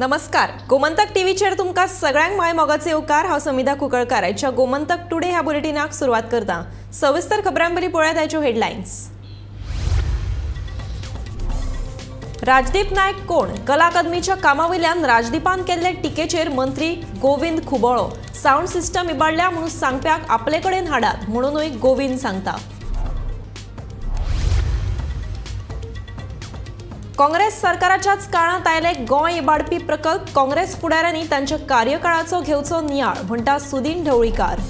नमस्कार, गोमंतक टीव्हीचेर तुमकां सगळ्यांक my मोगाचे येवकार। हांव समिधा कुंकळकार आयच्या गोमंतक टुडे ह्या बुलेटिनाक सुरवात करता। सविस्तर खबरांबरी पळयात आयच्यो हेडलायन्स। राजदीप नायक कोण? कला अकादमीच्या कामावयल्यान राजदीपान केल्ले टिकेचेर मंत्री गोविंद खुबळो। सावंड सिस्टम इबाडल्या म्हणून सांगप्याक आपले कडेन हाडात म्हणूनय गोविंद सांगता। काँग्रेस सरकाराच्याच काळांत आयले गोंय इबाडपी प्रकल्प, काँग्रेस फुडाऱ्यांनी तांच्या कार्यकाळाचो घेवचो नियाळ म्हणटा सुदीन ढवळीकार।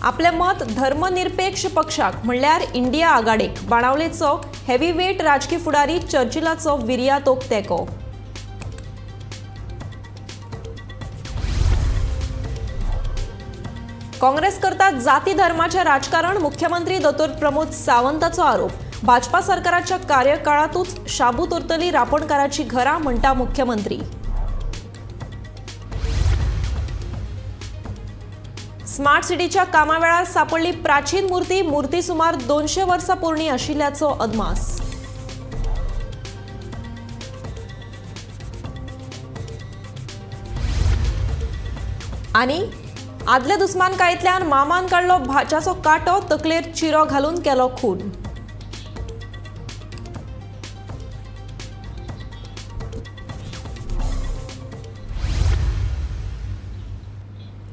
आपले मत धर्मनिरपेक्ष पक्षाक म्हणल्यार इंडिया आघाडेक, बाणावलेचो हेवीवेट राजकी फुडारी चर्चिलाचो विर्यातोक तेंको। काँग्रेस करता जाती धर्माचे राजकारण, मुख्यमंत्री दोतोर प्रमोद सावंताचो आरोप। भाजपा सरकाराच्या कार्यकाळातूच शाबूत उरतली रापणकाराची घरां म्हणटा मुख्यमंत्री। स्मार्ट सिटीच्या कामावेळार सापडली प्राचीन मूर्ती, मूर्ती सुमार 200 वर्सां पोरणी आशिल्ल्याचो अदमास। आनी आदले दुस्मानकायेंतल्यान मामान काडलो भाच्याचो कांटो, तकलेर चिरो घालून केलो खून।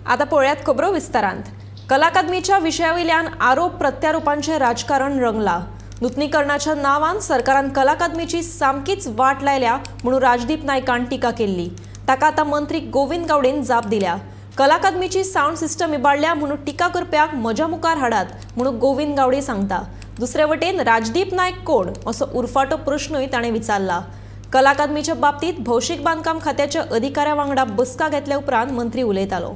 आता पळयात खबरो विस्तारांत। कला अकादमीच्या विशयावयल्यान आरोप प्रत्यारोपांचें राजकारण रंगला। नुतनीकरणाच्या नांवान सरकारान कला अकादमीची सामकीच वाट लायल्या म्हणून राजदीप नायकान टिका केल्ली। ताका आतां मंत्री गोविंद गावडेन जाप दिल्या। कला अकादमीची सावंड सिस्टम इबाडल्या म्हणून टिका करप्याक म्हज्या मुखार हाडात म्हणून गोविंद गावडे सांगता। दुसरे वटेन राजदीप नायक कोण असो उरफाटो प्रश्नूय ताणें विचारला। कला अकादमीच्या बाबतींत भौशीक बांदकाम खात्याच्या अधिकाऱ्या वांगडा बसका घेतल्या उपरांत मंत्री उलयतालो।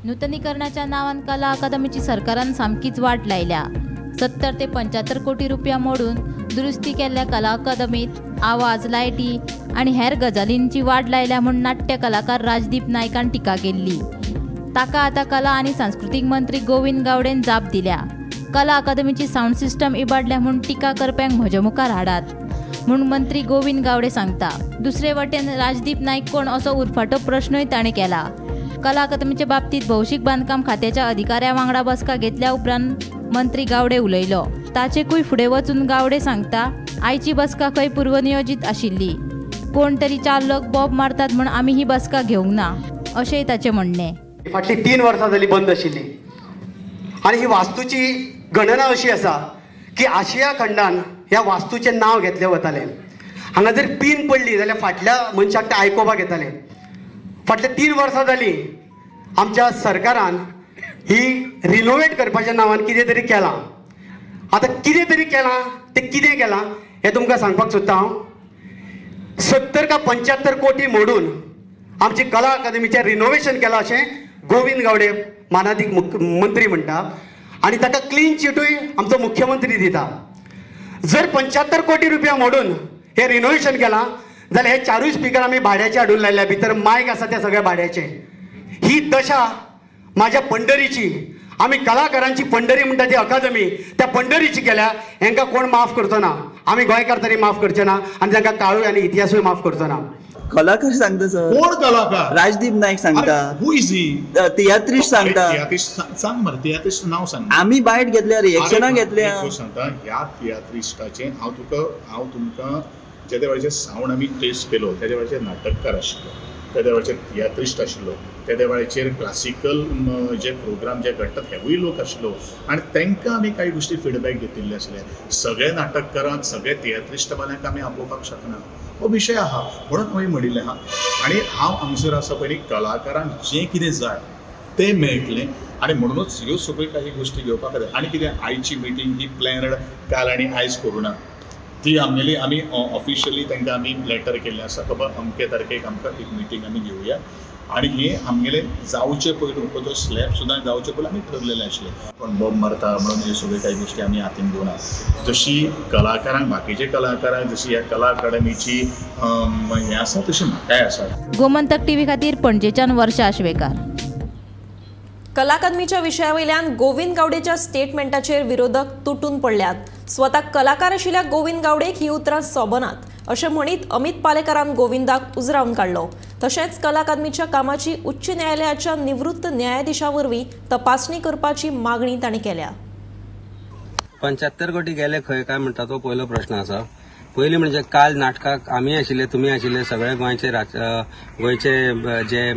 नूतनीकरणाच्या नावान कला अकादमीची सरकारान सामकीच वाट लायल्या। 70 ते 75 कोटी रुपया मोडून दुरुस्ती केल्ल्या कला अकादमीत आवाज, लायटी आनी हेर गजालींची वाड लायल्या म्हूण नाट्य कलाकार राजदीप नायकान टिका केल्ली। ताका आतां कला आनी सांस्कृतीक मंत्री गोविंद गावडेन जाप दिल्या। कला अकादमीची सावंड सिस्टम इबाडल्या म्हूण टिका करप्यांक म्हज्या मुखार हाडात म्हूण मंत्री गोविंद गावडे सांगता। दुसरे वटेन राजदीप नायक कोण असो उरफाटो प्रश्नूय ताणें केला। कला अकादमीच्या बाबतीत भौशीक बांदकाम खात्याच्या अधिकाऱ्या वांगडा बसका घेतल्या उपरांत मंत्री गावडे उलयलो। ताचेकूय फुडें वचून गावडे सांगता, आयची बसका खंय पूर्वनियोजीत आशिल्ली, कोण तरी 4 लोक बॉब मारतात म्हूण आमी ही बसका घेवंक ना अशेंय ताचें म्हणणें। फाटली 3 वर्सां जाली बंद आशिल्ली आनी ही वास्तूची गणना अशी आसा की आशिया खंडान ह्या वास्तूचें नांव घेतलें वतालें। हांगा जर पीन पडली जाल्यार फाटल्या मनशाक तें आयकोपाक येतालें। फाटले 3 वर्सां जाली आमच्या सरकारान ही रिनोवेट करपाच्या नांवान कितें तरी केलां। आतां कितें तरी केलां तें कितें केलां हें तुमकां सांगपाक सोदता हांव। 70 का 75 कोटी मोडून आमची कला अकादमीचें रिनोवेशन केलां अशें गोविंद गावडे मानादीक मंत्री म्हणटा आनी ताका क्लीन चिटूय आमचो मुख्यमंत्री दिता। जर 75 कोटी रुपया मोडून हें रिनोवेशन केलां जाल्यार हे 4 स्पिकर आमी भाड्याचे हाडून लायल्या, भितर मायक आसा ते सगळे भाड्याचे। ही दशा माझ्या पंढरीची, आमी कलाकारांची पंढरी म्हणटा ती अकादमी, त्या पंढरीची केल्या। हेंकां कोण माफ करचो ना, आमी गोंयकार तरी माफ करचे ना आनी तांकां काळूय आनी इतिहासूय माफ करचो ना। कलाकार सांगता सर, कोण कलाकार? राजदीप नायक सांगता, who is he? तियात्रिस्ट सांगता। तियात्रिस्ट सांग मरे, तियात्रिस्ट नांव सांग। आमी बायट घेतल्या, रिएक्शनां घेतल्या। सांगता ह्या तियात्रिस्टाचें हांव तुका, हांव तुमकां जेदे वेळाचेर सावंड आमी टेस्ट केलो तेदे वेळाचेर नाटककार आशिल्लो, तेदे वेळाचेर तियात्रिस्ट आशिल्लो, तेदे वेळाचेर क्लासिकल जे प्रोग्राम जे घडटात हेवूय लोक आशिल्लो आनी तांकां आमी कांय गोश्टी फिडबॅक घेतिल्ले आसले। सगळे नाटककारांक, सगळे तियात्रिस्ट वाल्यांक आमी आपोवपाक शकना, हो विशय आहा म्हणून हांवें म्हणिल्लें आहा। आनी हांव हांगसर आसा पयलीं कलाकारांक जें कितें जाय तें मेळटलें आनी म्हणूनच ह्यो सगळ्यो काही गोश्टी घेवपा खातीर। आनी कितें आयची मिटींग ही प्लॅनड काल आनी आयज करूं ना, ती आमगेली आमी ऑफिशियली तांकां आमी लेटर केल्लें आसा, बाबा अमके तारखेक आमकां एक मिटींग आमी घेवया आनी हे आमगेले जावचे पयलू जो स्लॅब सुद्दां जावचे पयलू आमी ठरलेलें आशिल्लें। कोण बॉब मारता म्हणून ह्यो सगळ्यो कांय गोश्टी आमी हातीन घेवना। जशी कलाकारांक, बाकीचे कलाकारांक जशी ह्या कला अकादमीची हें आसा तशी म्हाकाय आसा। गोमंतक टीव्ही खातीर पणजेच्यान वर्षा आश्वेकार। कला अकादमीच्या विशया वयल्यान गोविंद गावडेच्या स्टेटमेंटाचेर विरोधक तुटून पडल्यात. स्वता कलाकार आशिल्ल्या गोविंद गावडेक ही उतरां सोबनात अशें म्हणीत अमित पालेकारान गोविंदाक उजरावन काडलो. तशेंच कला अकादमीच्या कामाची उच्च न्यायालयाच्या निवृत्त न्यायाधीशा वरवीं तपासणी करपाची मागणी तांणी केल्या. 75 कोटी गेले खंय काय म्हणटा तो पयलो प्रश्न आसा. पयलीं म्हणजे काल नाटकाक आमी आशिल्ले, तुमी आशिल्ले, सगळे गोंयचे गोंयचे जे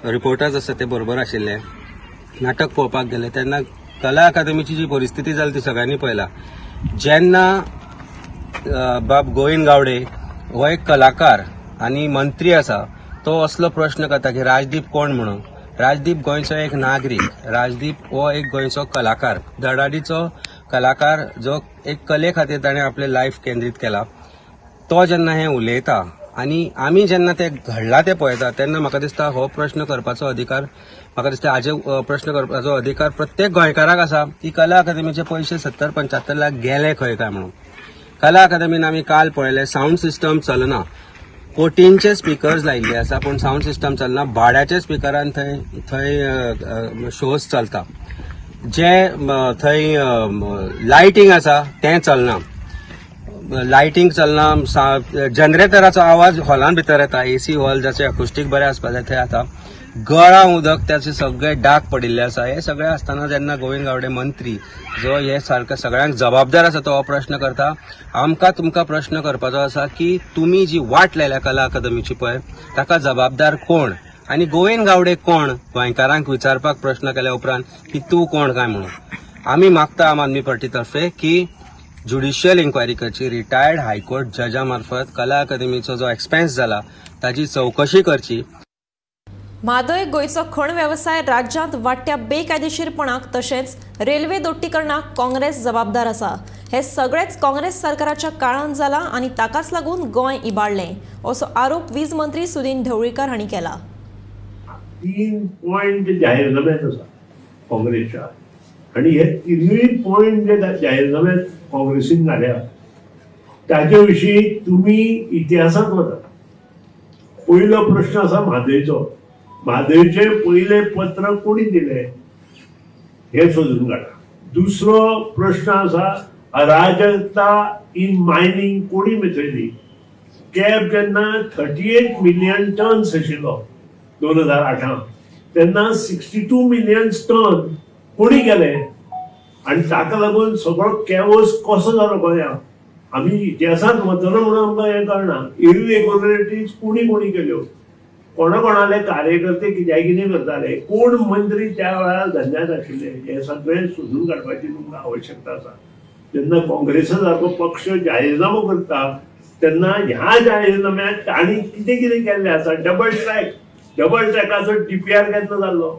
रिपोर्टर्स आसा ते बरोबर आशिल्ले. नाटक पळोवपाक गेले तेन्ना कला अकादमीची जी परिस्थिती जाली ती सगळ्यांनी पळयला. जेन्ना बाब गोविंद गावडे हो एक कलाकार आनी मंत्री आसा तो असलो प्रश्न करता की राजदीप कोण म्हणून. राजदीप गोंयचो एक नागरीक, राजदीप हो एक गोंयचो कलाकार, धडाडीचो कलाकार जो एक कले खातीर ताणें आपलें लायफ केंद्रीत केला. तो जेन्ना हें उलयता आनी आमी जेन्ना ते घडला ते पळयता तेन्ना म्हाका दिसता हो प्रश्न करपाचो अधिकार, म्हाका दिसता हाजे प्रश्न करपाचो अधिकार प्रत्येक गोंयकाराक आसा की कला अकादमीचे पयशे 70-75 लाख गेले खंय काय म्हणून. कला अकादमीन आमी काल पळयलें सावंड सिस्टम चलना, कोटींचे स्पिकर्स लायिल्ले आसा पूण सावंड सिस्टम चलना, भाड्याच्या स्पिकरान थंय थंय शोज चलता, जे थंय लायटींग आसा तें चलना, लायटींग चलना, जनरेटराचो आवाज हॉलान भितर येता, एसी हॉल जाचे अकुस्टीक बरें आसपा जाय थंय आतां गळा उदक त्याचे सगळे डाग पडिल्ले आसा. हे सगळे आसतना जेन्ना गोविंद गावडे मंत्री जो हे सारके सगळ्यांक जबाबदार आसा तो हो प्रश्न करता. आमकां तुमकां प्रश्न करपाचो आसा की तुमी जी वाट लायल्या कला अकादमीची पळय ताका जबाबदार कोण आनी गोविंद गावडे कोण गोंयकारांक विचारपाक प्रश्न केल्या उपरांत की तूं कोण काय म्हणून. आमी मागता आम आदमी पार्टी तर्फे की ज्युडिशियल इन्क्वायरी करची, रिटायर्ड हायकोर्ट जजा मार्फत कला अकादमीचो जो एक्सपेन्स जाला ताची चवकशी करची. म्हादय गोंयचो खण वेवसाय राज्यांत वाडट्या बेकायदेशीरपणाक तशेंच रेल्वे दोट्टीकरणाक काँग्रेस जबाबदार आसा. हे सगळेच काँग्रेस सरकाराच्या काळांत जाला आनी ताकाच लागून गोंय इबाडलें असो आरोप वीज मंत्री सुदिन ढवळीकर हांणी केला. 3 पॉयंट जाहीरनाम्यात आसा काँग्रेसच्या आनी हे 3 पॉयंट जे जाहीरनाम्यात काँग्रेसीन घाल्या ताजे विशीं तुमी इतिहासांत वता. पयलो प्रश्न आसा म्हादयचो. म्हादयचे पयले पत्र कोणी दिले हे सोदून काडा. दुसरो प्रश्न आसा अराजकता इन मायनिंग कोणी मिथयली. कॅब जेन्ना 38 मिलियन टन्स आशिल्लो 2008 तेन्ना 62 मिलियन टन कोणी केले आनी ताका लागून सगळो कॅवस कसो जालो गोंयांत आमी इतिहासांत वतलो म्हणून आमकां हें कळना. इरेग्युलरिटीज कोणी कोणी केल्यो, कोणा कोणाले कार्यकर्ते कित्याक कितें करताले, कोण मंत्री त्या वेळार धंद्यात आशिल्ले, हे सगळें सोदून काडपाची तुमकां आवश्यकता आसा. जेन्ना काँग्रेसा सारको पक्ष जाहीरनामो करता तेन्ना ह्या जाहीरनाम्यात तांणी कितें कितें केल्लें आसा. डबल ट्रॅक, डबल ट्रॅकाचो डीपीआर केन्ना जाल्लो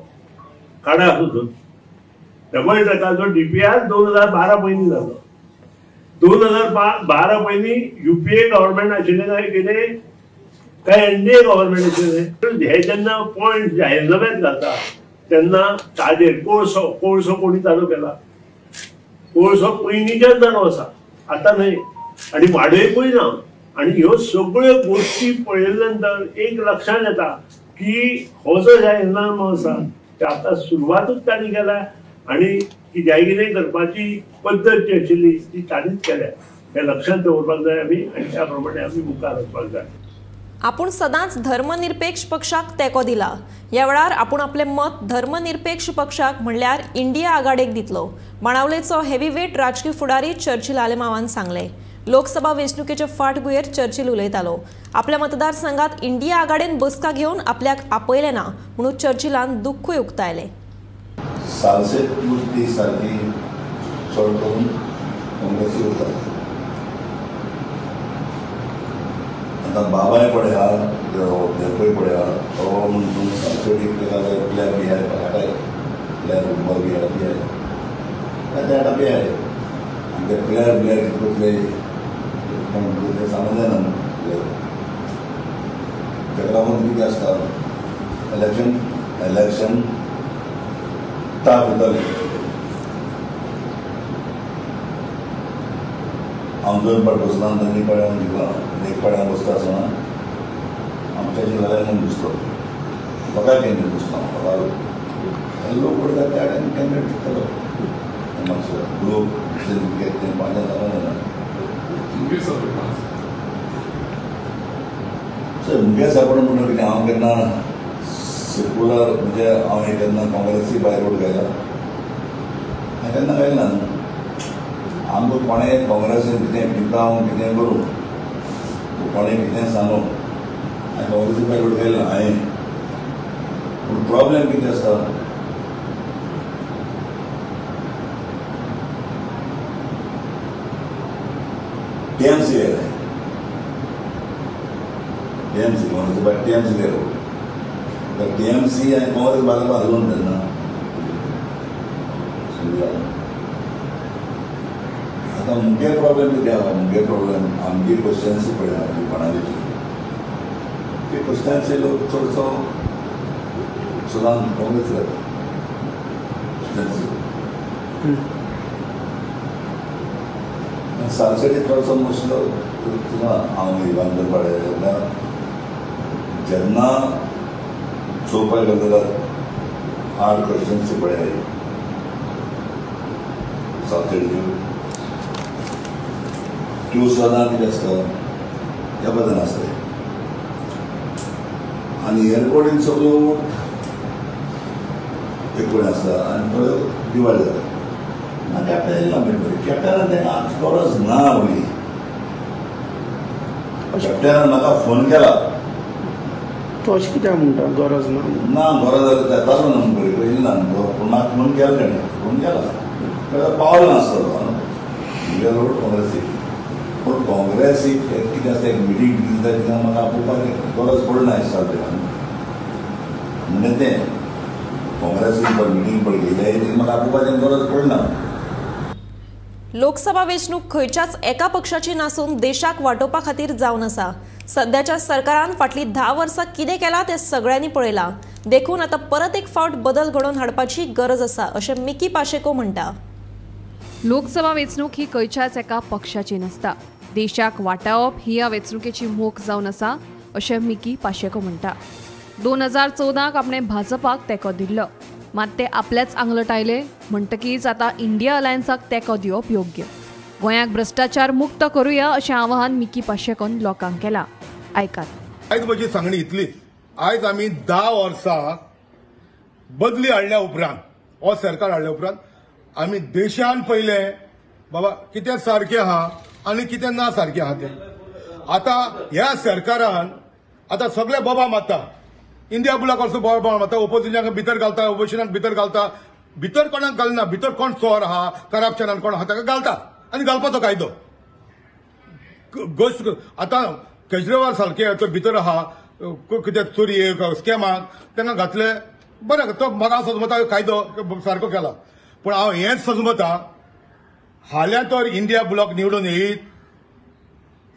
काडा सोदून. डबल ट्रॅकाचो डीपीआर 2012 पयलीं जाल्लो. 2012 पयलीं युपीए गव्हर्मेंट आशिल्लें काय कितें काय एनडीए गव्हर्मेंट आशिल्लें. हे जेन्ना पॉयंट जाहीरनाम्यात घालता तेन्ना ताजेर कोळसो, कोळसो कोणी चालू केला, कोळसो पयलींच्यान जालो आसा, आतां न्हय, आनी वाडयकूय ना. आनी ह्यो सगळ्यो गोश्टी पळयल्या नंतर एक लक्षांत येता की हो जो जाहीरनामो आसा ते आतां सुरवातूच तांणी केल्या आनी कित्याक कितें करपाची पद्दत जी आशिल्ली ती तांणीच केल्या. हें लक्षांत दवरपाक जाय आमी आनी त्या प्रमाणे आमी मुखार वचपाक जाय. आपूण सदांच धर्मनिरपेक्ष पक्षाक तेंको दिला. ह्या वेळार आपूण आपलें मत धर्मनिरपेक्ष पक्षाक म्हणल्यार इंडिया आघाडेक दितलो, बाणावलेचो हेवीवेट राजकीय फुडारी चर्चिल आलेमावान सांगलें. लोकसभा वेंचणुकेचे फाटभुंयेर चर्चिल उलयतालो. आपल्या मतदारसंघात इंडिया आघाडेन बसका घेवन आपल्याक आपयलें ना म्हणून चर्चिलान दुख्खूय उक्तायलें. सालसेत ती सारकी चड करून काँग्रेसी उरता. आतां बाबाय पळय आहा, देवय पळय आहा, तो म्हण तूं सालसेट एक प्लेयर बी आहाय, हाडाय प्लेयर फुटबॉल बी आहा, बी आहाय ते हाडा बी आहाय. आनी ते प्लेयर ब्लेयर कितले ते सांगूं जायना न्हू. ताका लागून कितें आसता इलेक्शन इलेक्शन ताप जाताले. हांव दोन पाट बसला आनी दोन पाट हांव जिखला, एक पाट हांव बसता आसतना आमच्या जिल्ल्यान म्हूण दिसलो, लोकांक केंद्रीत बसलो हांव. लोक पडटा त्या कडेन कॅन्डिडेट दितलो मातसो लोक तें म्हाज्या जावं ना. सर मुगे सपोर्ट म्हणून कितें हांव केन्ना सेक्युलर म्हणजे हांव हें केन्ना काँग्रेसी भायर वोट घायला हांवें केन्ना घायला न्हू. आमकां कोणें काँग्रेसीन कितें पितावं कितें करूं कोणें कितें सांगूं हांवें काँग्रेसी भायर वोट घायला हांवें. पूण प्रॉब्लेम कितें आसता टीएमसी आयलें टीएमसी काँग्रेस भायर टीएमसी गेलो तर टीएमसी आनी काँग्रेस भाजपा घालून तेन्ना समजा. आतां मुगे प्रॉब्लेम कितें आसा मुगे प्रॉब्लेम आमगे क्वेश्चन्स पळय आमची पणालीची ते क्वेश्चन्स लोक चडसो सदां काँग्रेस जाता क्वेश्चन्स सालसेटी चडसो मोस्टलो हांव इवान पडे तेन्ना जेन्ना चोवपाक गेलो जाल्यार 8 क्वेश्चन्स पळय सालसेटीच्यो त्यो सदां कितें आसता ह्या बद्दल आसता आनी एअरपोर्टीन सगळ्यो एक कडेन आसता आनी थोड्यो डिवायड जाता. ना कॅप्टन येयला म्हणटा कॅप्टनान ताका गरज ना व्हडली. कॅप्टनान म्हाका फोन केला तो अशें कित्याक म्हणटा गरज ना ना गरज जाल्यार जातालो न्हू पळय पयलीं ना पूण म्हाका फोन केला तेणें फोन केला पावल नासतलो म्हगे रोड काँग्रेसीक. पूण काँग्रेसीक कितें आसता एक मिटींग दिता तेन्ना म्हाका आपोवपाक गरज पडना दिसता म्हणजे तें काँग्रेसीक पळय मिटींग पळय घेयले म्हाका आपोवपाचें गरज पडना. लोकसभा वेंचणूक खंयच्याच एका पक्षाची नासून देशाक वाटोवपा खातीर जावन आसा. सद्याच्या सरकारान फाटलीं 10 वर्सां कितें केलां तें सगळ्यांनी पळयलां, देखून आतां परत एक फावट बदल घडोवन हाडपाची गरज आसा अशें मिकी पाशेको म्हणटा. लोकसभा वेंचणूक ही खंयच्याच एका पक्षाची नासता, देशाक वाटावप ही ह्या वेंचणुकेची मोख जावन आसा अशें मिकी पाशेको म्हणटा. 2014 आपणें भाजपाक तेंको दिल्लो, मात ते आपल्याच आंगलट आयले म्हणटकीच आतां इंडिया अलायन्साक तेंको दिवप योग्य. गोंयाक भ्रश्टाचार मुक्त करुया अशें आवाहन मिकी पाशेकोन लोकांक केलां. आयकात. आयज म्हजी सांगणी इतलीच, आयज आमी 10 वर्सां बदली हाडल्या उपरांत हो सरकार हाडल्या उपरांत आमी देशान पयलें बाबा कितें सारकें आहा आनी कितें ना सारकें आहा तें. आतां ह्या सरकारान आतां सगळे बोबा मारता, इंडिया ब्लॉक असो बोबा मारता, ओपोजिशनाक भितर घालता, ओपोजिशनाक भितर घालता, भितर कोणाक घालना, भितर कोण चोर आहा करप्शनान कोण आहा ताका घालता आनी घालपाचो कायदो गोश्ट. आतां केजरीवाल सारके तो भितर आहा कितें चोरयेक स्कॅमाक तांकां घातले बरें, तो म्हाका सजमता कायदो सारको केला. पूण हांव हेंच सजमता हाल्यां तर इंडिया ब्लॉक निवडून येयत,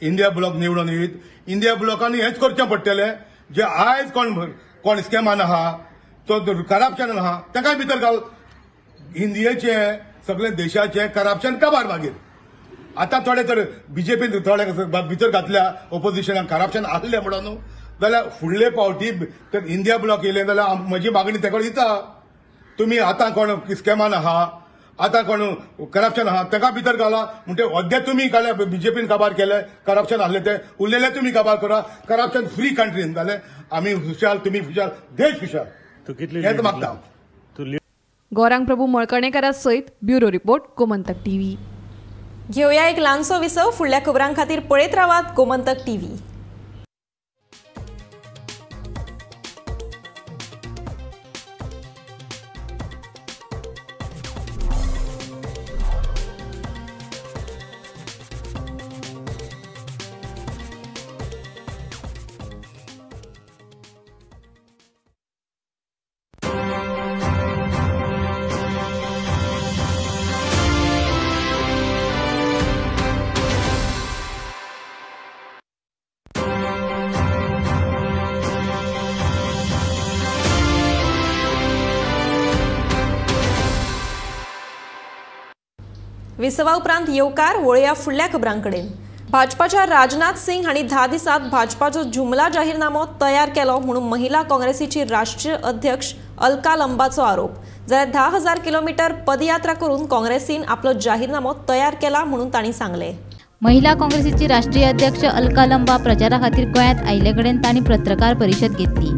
इंडिया ब्लॉक निवडून येयत, इंडिया ब्लॉकान हेंच करचें पडटलें जे आयज कोण कोण स्कॅमान आहा तो करप्शनान आहा तांकां भितर घाल. इंडियेचें सगळे देशाचें करप्शन काबार मागीर. आतां थोडे तर बीजेपीन थोडे भितर घातल्या ओपोजिशनाक करप्शन आसलें म्हणून न्हू जाल्यार फुडले फावटी तर इंडिया ब्लॉक येयलें जाल्यार म्हजी मागणी तेका दिता तुमी आतां कोण स्कॅमान आहा आतां कोण करप्शन आहा ताका भितर घाला म्हणटे अद्या तुमी काडल्या बीजेपीन काबार केले करप्शन आसले ते उरलेले तुमी काबार करा. करप्शन फ्री कंट्रीन जालें आमी खुशाल तुमी खुशाल देश खुशाल हेंच मागता. गौरांग प्रभू मळकणेकरा सयत ब्युरो रिपोर्ट गोमंतक टीव्ही. घेवया एक ल्हानसो विसव, फुडल्या खबरां खातीर पळयत रावात गोमंतक टीव्ही. विसवा उपरांत येवकार वळया फुडल्या खबरांकडेन. भाजपाच्या राजनाथ सिंग हांणी 10 दिसांत भाजपाचो जुमला जाहीरनामो तयार केलो म्हणून महिला काँग्रेसीची राष्ट्रीय अध्यक्ष अलका लंबाचो आरोप. जाल्यार 10,000 किलोमीटर पदयात्रा करून काँग्रेसीन आपलो जाहीरनामो तयार केला म्हणून तांणी सांगले. महिला काँग्रेसीची राष्ट्रीय अध्यक्ष अलका लंबा प्रचारा खातीर गोंयांत आयिल्ले कडेन तांणी पत्रकार परिशद घेतली.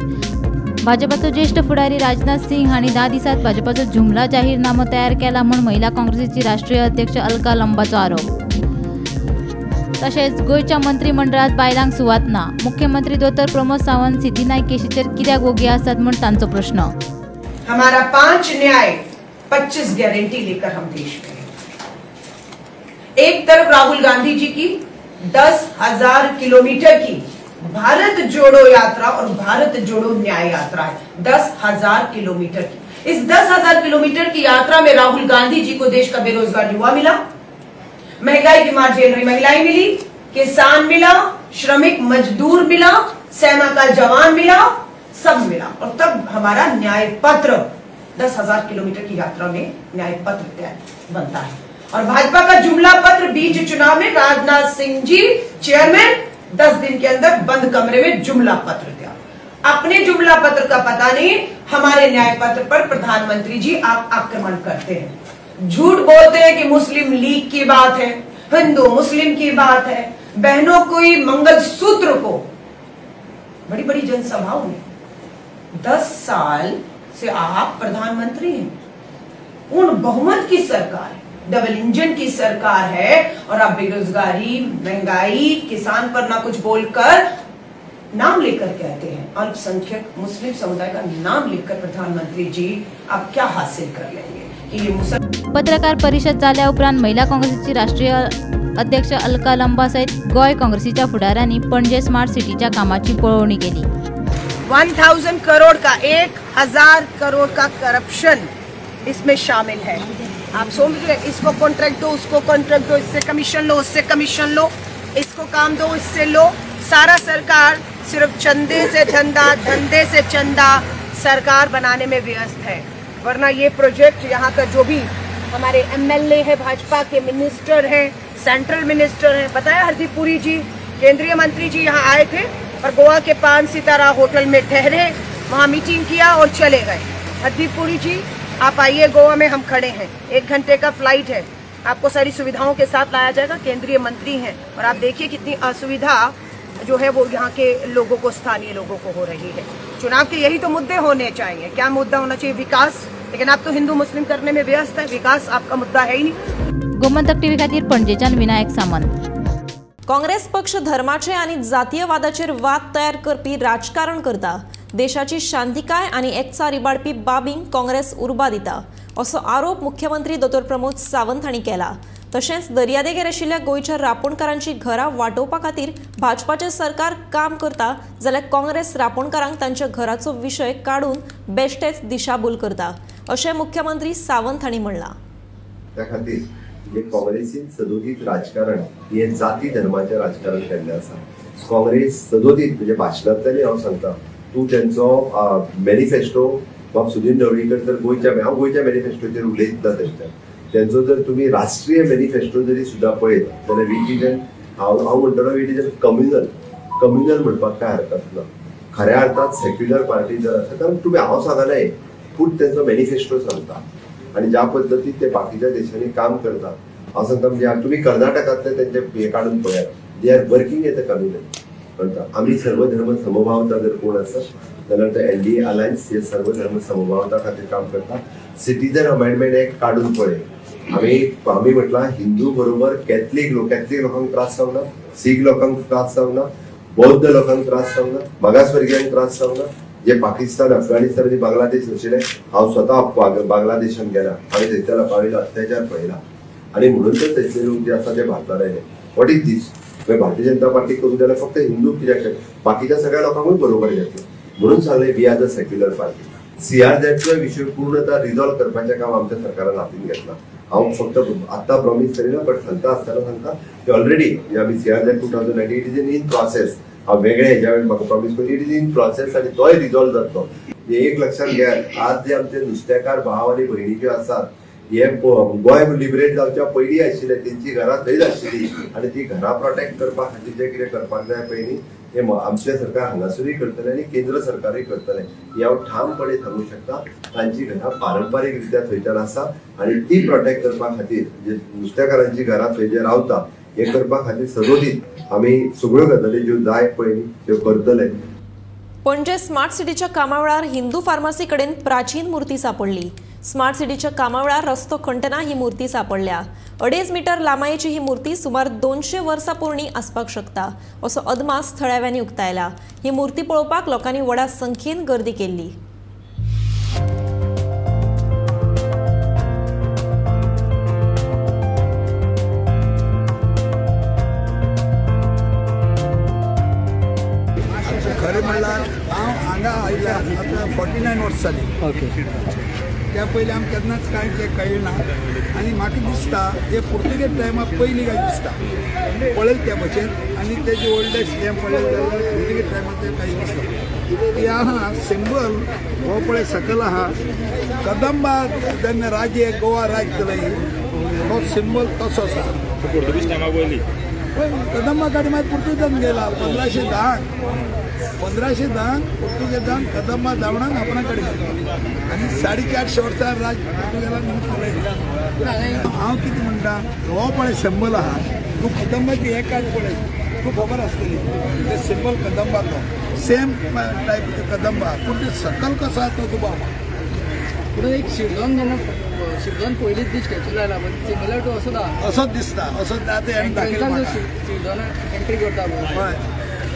भाजपाचो ज्येष्ठ फुडारी राजनाथ सिंग हांणी 10 दिसांत भाजपाचो जुमला जाहीरनामो तयार केला म्हूण महिला काँग्रेसीची राष्ट्रीय अध्यक्ष अलका लंबाचो आरोप. तशेंच गोंयच्या मंत्रिमंडळात बायलांक सुवात ना. मुख्यमंत्री दोतोर प्रमोद सावंत सिद्धी नायक केशीचेर कित्याक वोगी आसात म्हूण तांचो प्रश्न. हमारा 5 न्याय 25 गारंटी लेकर हम देश में. एक तरफ राहुल गांधी जी की 10,000 किलोमीटर की भारत जोड़ो यात्रा और भारत जोड़ो न्याय यात्रा है, 10,000 किलोमीटर की. इस 10,000 किलोमीटर की यात्रा में राहुल गांधी जी को देश का बेरोजगार युवा मिला, महंगाई की मार झेल रही महिलाएं मिली, किसान मिला, श्रमिक मजदूर मिला, सेना का जवान मिला, सब मिला. और तब हमारा न्याय पत्र 10,000 किलोमीटर की यात्रा में न्याय पत्र तैयार बनता है. और भाजपा का जुमला पत्र बीच चुनाव में राजनाथ सिंह जी चेयरमैन 10 दिन के अंदर बंद कमरे में जुमला पत्र दिया. अपने जुमला पत्र का पता नहीं, हमारे न्याय पत्र पर प्रधानमंत्री जी आप आक्रमण करते हैं, झूठ बोलते हैं कि मुस्लिम लीग की बात है, हिंदू मुस्लिम की बात है, बहनों को ही मंगलसूत्र को बड़ी बड़ी जनसभाओं में. 10 साल से आप प्रधानमंत्री हैं, पूर्ण बहुमत की सरकार है, डबल इंजन की सरकार है, और आप बेरोजगारी, महंगाई, किसान पर ना कुछ बोलकर नाम लेकर कहते हैं, अल्पसंख्यक मुस्लिम समुदाय का नाम लेकर प्रधानमंत्री जी आप क्या हासिल कर लेंगे कि ये मुस्लिम. पत्रकार परिषद जाल्या उपरांत महिला काँग्रेसीची राष्ट्रीय अध्यक्ष अलका लंबा सहित गोंय काँग्रेसीच्या फुडारांनी पणजे स्मार्ट सिटीच्या कामाची पळोवणी केली. 1,000 करोड़ का 1,000 करोड़ का करप्शन इसमें शामिल है. आप सोच रहे इसको कॉन्ट्रैक्ट दो, उसको कॉन्ट्रैक्ट दो, इससे कमीशन लो, उससे कमीशन लो, इसको काम दो, इससे लो. सारा सरकार सिर्फ चंदे से धंधा, धंधे से चंदा सरकार बनाने में व्यस्त है. वरना ये प्रोजेक्ट यहाँ का जो भी हमारे एमएलए है, भाजपा के मिनिस्टर हैं, सेंट्रल मिनिस्टर हैं, बताया हरदीप पुरी जी केंद्रीय मंत्री जी यहाँ आए थे और गोवा के 5 सितारा होटल में ठहरे, वहाँ मीटिंग किया और चले गए. हरदीप पुरी जी आप आइए, गोवा में हम खड़े हैं, 1 घंटे का फ्लाइट है, आपको सारी सुविधाओं के साथ लाया जाएगा. केंद्रीय मंत्री हैं और आप देखिए कितनी असुविधा जो है वो यहाँ के लोगों को, स्थानीय लोगों को हो रही है. चुनाव के यही तो मुद्दे होने चाहिए. क्या मुद्दा होना चाहिए? विकास. लेकिन आप तो हिंदू मुस्लिम करने में व्यस्त है, विकास आपका मुद्दा है ही नहीं. गोमंतक टीव्ही खातीर पणजेच्यान विनायक सामंत. काँग्रेस पक्ष धर्माचे आनी जातीयवादाचेर वाद तयार करपी राजकारण करता. देशाची शांतिकाय आनी एकचार इबाडपी बाबींक काँग्रेस उर्बा दिता असो आरोप मुख्यमंत्री दोतोर प्रमोद सावंत हांणी केला. तशेंच दर्यादेगेर आशिल्ल्या गोंयच्या रापोणकारांची घरां वाटोवपा खातीर भाजपाचें सरकार काम करता, जाल्यार काँग्रेस रापोणकारांक तांच्या घराचो विशय काडून बेश्टेच दिशाभूल करता अशें मुख्यमंत्री सावंत हांणी म्हणलां. त्या खातीर जे काँग्रेसीन सदोदीत राजकारण हे जाती धर्माचें राजकारण केल्लें आसा. काँग्रेस सदोदीत म्हणजे भाशणांतल्यानूय हांव सांगता, तूं तेंचो मॅनिफेस्टो बाब सुदीन ढवळीकर तर गोंयच्या, हांव गोंयच्या मॅनिफेस्टोचेर उलयतना तेंच्या तेंचो जर तुमी राष्ट्रीय मॅनिफेस्टो जरी सुद्दां पळयत जाल्यार it is N, हांव म्हणटलो it is an communal. Communal म्हणपाक कांय हरकत ना. खऱ्या अर्थात सेक्युलर पार्टी जर आसा, कारण तुमी हांव सांगना पूण तेंचो मॅनिफेस्टो सांगता आनी ज्या पद्दतीन ते बाकीच्या देशांनी काम करतात. हांव सांगता म्हणजे तुमी कर्नाटकांतले तेंचे हे काडून पळयात, they are working as a communal. कळटा आमी सर्वधर्म समभावता जर कोण आसत जाल्यार ते एनडीए अलायन्स हे सर्वधर्म समभावता खातीर काम करता. सिटीजन अमेंडमेंट एक्ट काडून पळय, आमी म्हटलां हिंदू बरोबर कॅथलीक लोक, कॅथलीक लोकांक त्रास जावना, सीख लोकांक त्रास जावना, बौद्ध लोकांक त्रास जावना, मागासवर्गियांक त्रास जावना. जे पाकिस्तान, अफगाणिस्तान आनी बांगलादेश आशिल्ले, हांव स्वता बांगलादेशान गेला, हांवें थंयच्या लोकां वयलो अत्याचार पळयला आनी म्हणून तर थंयसले लोक जे आसा ते भारतान आयले. What is दीस? भारतीय जनता पार्टी करूं जाल्यार फक्त हिंदू कित्याक, बाकीच्या सगळ्या लोकांकूय बरोबर घेतले. म्हणून सांगलें we are the secular party. सीआरझेडचो विशय पूर्णतः रिजॉल्व करपाचें काम आमच्या सरकारान हातीन घेतलां. हांव फक्त आत्तां प्रॉमीस करिना, बट सांगता आसतना सांगता की ऑलरेडी आमी CRZ 2019 it is in process. हांव वेगळे हेज्या वेळार म्हाका प्रॉमीस करून it is in process आनी तोय रिजॉल्व जातलो. एक लक्षात घेयात, आज जे आमचे नुस्तेकार भाव आनी भयणी ज्यो आसात हे गोंय लिबरेट जावच्या पयलीं आशिल्ले, तेंची घरां थंयच आशिल्ली आनी ती घरां प्रोटेक्ट करपा खातीर जें कितें करपाक जाय पळय न्ही हें आमचें सरकार हांगासरूय करतलें आनी केंद्र सरकारूय करतलें हें हांव ठामपणे सांगूंक शकता. तांची घरां पारंपारीक रित्या थंयच्यान आसा आनी ती प्रोटेक्ट करपा खातीर जे नुस्तेकारांची घरां थंय जे रावता हें करपा खातीर सदोदीत आमी सगळ्यो गजाली ज्यो जाय पळय त्यो करतले. पणजे स्मार्ट सिटीच्या कामावेळार हिंदू फार्मासी कडेन प्राचीन मूर्ती सापडली. स्मार्ट सिटीच्या कामावेळार रस्तो खणटना ही मूर्ती सापडल्या. 2.5 मीटर लांबायेची ही मूर्ती सुमार 200 वर्सां पोरणी आसपाक शकता असो अदमास थळाव्यांनी उक्तायला. ही मूर्ती पळोवपाक लोकांनी व्हडा संख्येन गर्दी केल्ली. खरें म्हणल्यार हांव हांगा आयल्या आतां 49 वर्सां जालीं. ओके. त्या पयलीं आमकां केन्नाच कांय तें कळ्ळें ना आनी म्हाका दिसता हे पुर्तुगेज टायमा पयलीं काय दिसता पळयलें त्या भशेन आनी तेजें ओल्डेस्ट हें पळयलें जाल्यार पुर्तुगेज टायमार तें कांय दिसता. ती आहा सिंबल हो पळय सकयल आहा कदंबा जेन्ना राज्य गोवा राज्य चलय तो सिंबल तसो आसा. पुर्तुगेज टायमा पयलीं कदंबा गाडी मागीर पुर्तुगेजान गेला 1510 1510 पुर्तुगेजान कदंबा धांवणान आपणा कडेन गेलो आनी 450 वर्सां राज पुर्तुगेजान चलयलें. हांव कितें म्हणटा हो पळय सिंबल आहा तूं कदंबाची हें काड पळय तूं खबर आसतली ते सिंबल कदंबाचो सेम टायप कदंबा पूण ते सकल कसो आहा तो दुबाव. पूण एक शिरदोन जेन्ना शिरदोन पयलींच ती स्टॅच्यू लायला पण सिमिलर टू असो असोच दिसता असोच आतां दाखयला शिरदोन एंट्री करता हय.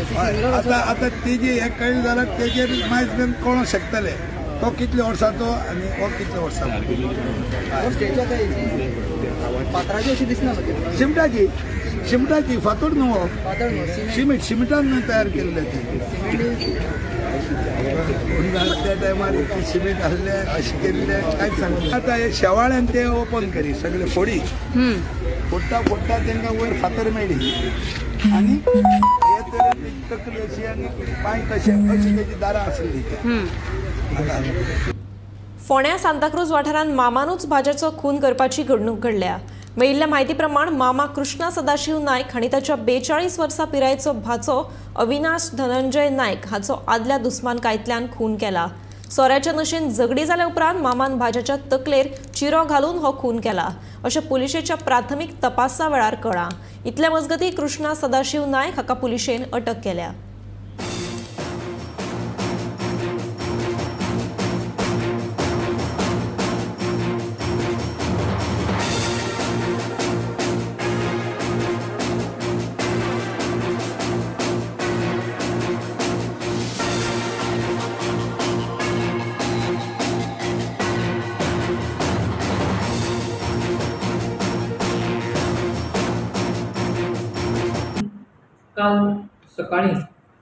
आतां आतां तेजी हें कळ्ळें जाल्यार तेजेर मायज बीन कळोंक शकतले तो कितल्या वर्साचो आनी हो कितल्या वर्साचो. स्टॅच्यू आतां फातराची अशी दिसना शिमटाची शिमटाची फातोड न्हू हो सिमेंट शिमिटान तयार केल्लें तें. त्या टायमार सिमेंट आसलें अशें केल्लें कांयच सांगना. आतां हे शेवाळ्यान ते ओपन करी सगळे फोडी फोडटा फोडटा तांकां वयर फातर मेळ्ळी आनी हे तरेन तकली अशी आनी पांय कशे अशी तेजी दारां आसली. फोंड्या सांताक्रूज वाठारांत मामानूच भाज्याचो खून करपाची घडणूक घडल्या. मेळिल्ल्या म्हायती प्रमाण मामा कृष्णा सदाशिव नायक हांणी ताच्या 42 वर्सां पिरायेचो भाचो अविनाश धनंजय नायक हाचो आदल्या दुस्मानकायेंतल्यान खून केला. सोऱ्याच्या नशेन झगडी जाल्या उपरांत मामान भाज्याच्या तकलेर चिरो घालून हो खून केला अशें पुलिशेच्या प्राथमीक तपासा वेळार कळ्ळां. इतल्या मजगतीं कृष्णा सदाशिव नायक हाका पुलिशेन अटक केल्या. काल सकाळी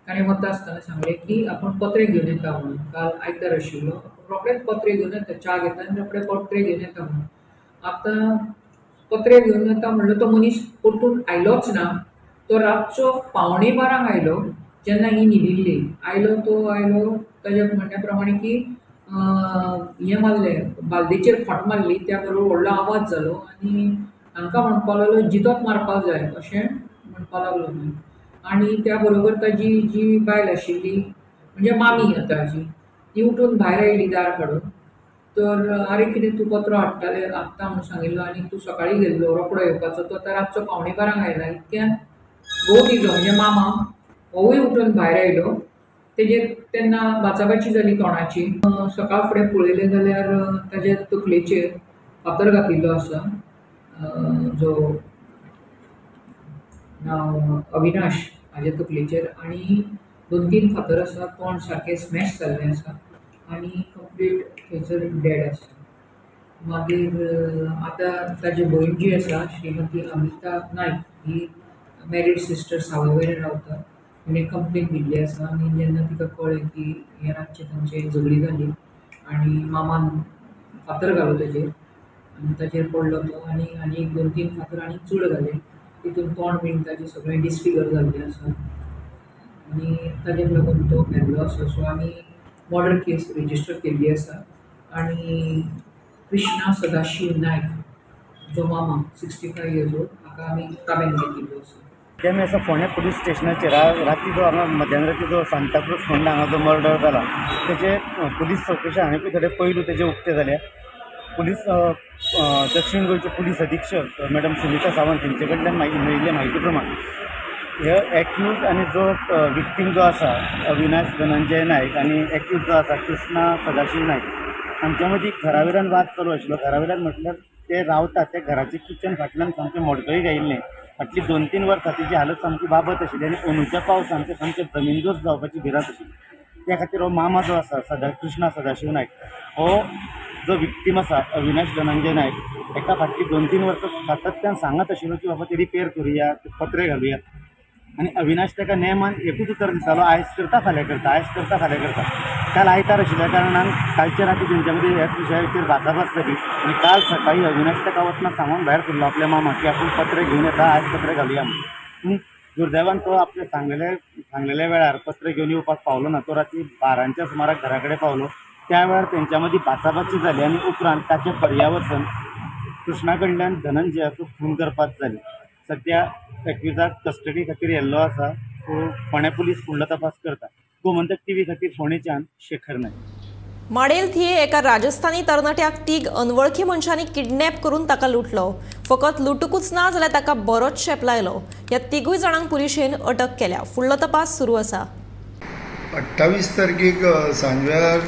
ताणें वता आसतना सांगलें की आपूण पत्रे घेवन येता म्हणून. काल आयतार आशिल्लो, रोखडेच पत्रे घेवन येता, च्या घेता आनी रोखडे पत्रे घेवन येता म्हणून. आतां पत्रे घेवन येता म्हणलो तो मनीस परतून आयलोच ना. तो रातचो 11:45 आयलो जेन्ना ही न्हिदिल्ली. आयलो तो आयलो ताज्या म्हणण्या प्रमाणे की हें मारलें, बालदेचेर खोंट मारली, त्या बरोबर व्हडलो आवाज जालो आनी हांकां म्हणपाक लागलो जितोच मारपाक जाय अशें म्हणपाक लागलो. आनी त्या बरोबर ताजी जी बायल आशिल्ली म्हणजे मामी आतां जी, ती उठून भायर आयली दार काडून. तर आरे कितें तूं पत्रो हाडटाले हाडटा म्हणून सांगिल्लो आनी तूं सकाळीं गेल्लो रोकडो येवपाचो, तो आतां रातचो 11:45 आयला. इतक्यान घोव तिजो म्हणजे मामा होवूय उठून भायर आयलो. तेजेर तेन्ना बाचाबाची जाली तोंडाची. सकाळ फुडें पळयलें जाल्यार ताज्या तकलेचेर फातर घातिल्लो आसा जो नांव अविनाश हाज्या तकलेचेर, आनी 2-3 फातर आसा, तोंड सारकें स्मॅश जाल्लें आसा आनी कंप्लीट थंयसर डेड आसा. मागीर आतां ताजी भयण जी आसा श्रीमती अमिता नायक ही मॅरीड सिस्टर सावयवेरें रावता, तिणें कंप्लेन दिल्ली आसा. आनी जेन्ना तिका कळ्ळें की हें रातचें तांचें झगडी जाली आनी मामान फातर घालो ताजेर आनी ताजेर पडलो तो आनी आनी 2-3 फातर आनी चड घाले, तितून तोंड बीन ताजें सगळें डिसफिगर जाल्लें आसा आनी ताजेक लागून तो मेल्लो आसा. सो आमी मर्डर केस रजिस्टर केल्ली आसा आनी कृष्णा सदाशिव नायक जो मामा 65 इयर्स ओल्ड हाका आमी ताब्यांत घेतिल्लो आसा. ते आमी आसा फोंड्या पुलीस स्टेशनाचेर. राती जो हांगा मध्यान राती जो सांताक्रूज फोंडा हांगा जो मर्डर जाला तेजे पुलीस चवकशी हांवें थोडे पयलू तेजे उक्ते जाल्या. पुलीस दक्षिण गोंयचे पुलीस अधीक्षक मॅडम सुनीता सावंत हेंचे कडल्यान मेळिल्ले म्हायती प्रमाण हे एक्यूज आनी जो विक्टीम जो आसा अविनाश धनंजय नायक आनी एक्यूज जो आसा कृष्णा सदाशिव नायक हांच्या मदीं घरा वयल्यान वाद चालू आशिल्लो. घरा वयल्यान म्हटल्यार ते रावतात त्या घराचें किचन फाटल्यान सामकें मोडकळी घायिल्लें. फाटलीं 2-3 वर्सां तेजी हालत सामकी बाबत आशिल्ली आनी अंदूच्या पावसान तें सामकें जमीनदोस्त जावपाची भिरांत आशिल्ली. त्या खातीर हो मामा जो आसा कृष्णा सदाशिव नायक हो जो विक्टीम आसा अविनाश धनंजय नायक हेका फाटलीं 2-3 वर्सां सातत्यान सांगत आशिल्लो की बाबा ते रिपेर करुया, पत्रे घालुया. आनी अविनाश ताका नेमान एकूच उतर दितालो, आयज करता फाल्यां करता, आयज करता फाल्यां करता. काल आयतार आशिल्ल्या कारणान कालच्या राती तेंच्या मदीं ह्याच विशयाचेर भासाभास जाली आनी काल सकाळीं अविनाश ताका वतना सांगून भायर सरलो आपल्या मामा की आपूण पत्रे घेवन येता, आयज पत्रे घालुया म्हणून. दुर्दैवान तो आपल्या सांगलेल्या वेळार पत्रे घेवन येवपाक पावलो ना. तो राती 12च्या सुमाराक घरा कडेन पावलो. त्या वेळार तेंच्या मदीं भासाभाशी जाली आनी उपरांत ताचे पर्यावसन कृष्णा कडल्यान धनंजयाचो खून करपाक जाली. सद्या एक्युजाक कस्टडी खातीर येल्लो आसा. सो फोंड्या पुलीस फुडलो तपास करता. गोमंतक टीव्ही खातीर फोंडेच्यान शेखर नायक. माडेल थिये एका राजस्थानी तरणाट्याक 3 अनवळखी मनशांनी किडनॅप करून ताका लुटलो. फकत लुटुकूच ना जाल्यार ताका बरोच शेप लायलो. ह्या 3 जाणांक पुलिशेन अटक केल्या. फुडलो तपास सुरू आसा. 28 तारखेक सांजवेळार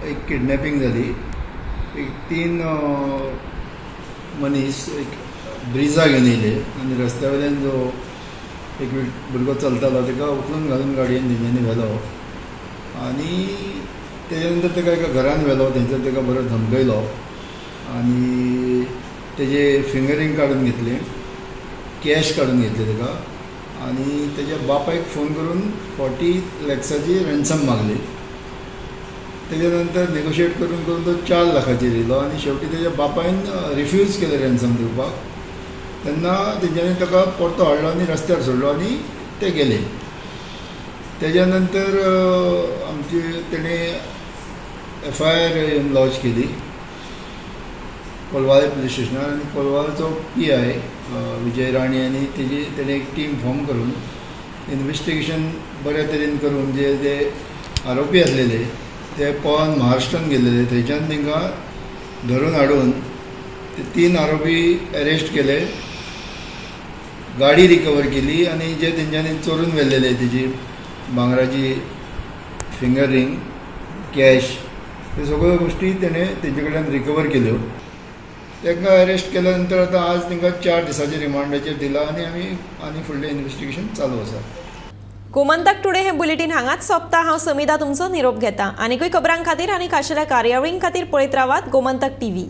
एक किडनॅपिंग जाली. एक 3 मनीस एक ब्रिजा घेवन येयले आनी रस्त्या वयल्यान जो एक भुरगो चलतालो ताका उखलून घालून गाडयेन तेंच्यांनी व्हेलो आनी तेजे नंतर ताका एका घरान व्हेलो. थंयसर ताका बरो धमकयलो आनी तेजे फिंगरींग काडून घेतलें, कॅश काडून घेतले ताका आनी तेज्या बापायक फोन करून 40 लॅक्साची रॅन्सम मागली. तेज्या नंतर नेगोशिएट करून करून तो 4 लाखाचेर येयलो आनी शेवटी तेज्या बापायन रिफ्यूज केलें रॅन्सम दिवपाक. तेन्ना तेंच्यांनी ताका परतो हाडलो आनी रस्त्यार सोडलो आनी ते गेले. तेज्या नंतर आमची तेणें FIR येवन लॉज केली कोलवाळे पुलीस स्टेशनार आनी कोलवाळचो PI Vijay Rane आनी तेजी तेणें एक टीम फॉर्म करून इन्वेस्टिगेशन बऱ्या तरेन करून जे ते आरोपी आसलेले ते पळोवन महाराष्ट्रान गेल्लेले थंयच्यान तांकां धरून हाडून ते 3 आरोपी अरेस्ट केले. गाडी रिकवर केली आनी जे तेंच्यांनी चोरून व्हेल्लेले तेजी भांगराची फिंगर रिंग, कॅश, ते सगळ्यो गोश्टी तेणें तेंचे कडल्यान रिकवर केल्यो. तांकां अरेस्ट केल्या नंतर आतां आज तांकां 4 दिसांचे रिमांडाचेर दिला आनी आमी आनी फुडलें इन्वेस्टिगेशन चालू आसा. गोमंतक टुडे हे बुलेटीन हांगाच सोंपता. हांव समिधा तुमचो निरोप घेता. आनीकूय खबरां खातीर आनी खाशेल्या कार्यावळीं खातीर पळयत रावात गोमंतक टीव्ही.